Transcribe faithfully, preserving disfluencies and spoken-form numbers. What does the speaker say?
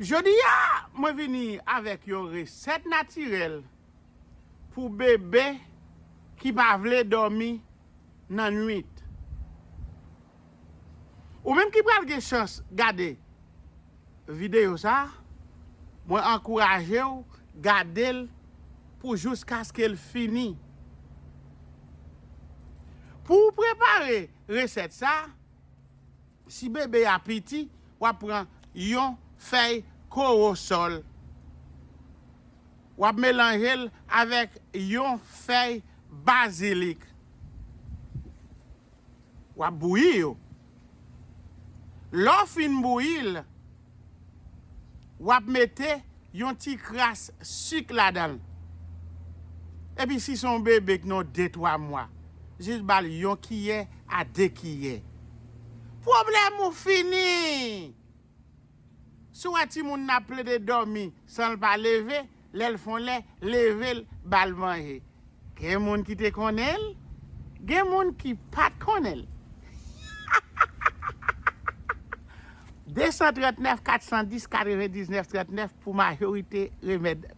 Jodi a, mwen vini avèk yon resèt natirèl pou bebe ki pa vle dòmi nan nwit. Ou menm ki pral gen chans gade videyo sa, mwen ankouraje w gade l pou jiskaske l fini. Pou w prepare resèt sa, si bebe a piti, w ap pran yon fèy kowosòl. W ap melanje l avèk yon fèy bazilik. W ap bouyi yo. Lè w fin bouyi l, w ap mete yon ti kras sik ladan l. Epi si se yon bebe ki nan de twa mwa, jis ba l yon kiyè a de kiyè. Pwoblèm ou fini! Si w wè timoun nan ap plede dòmi san l pa leve, lè l fon lè, leve l, ba l manje. Gen moun ki te konnen l, gen moun ki pa t konnen l. De san trannèf, kat san dis, katrevendiznèf, trannèf pou majorite remèd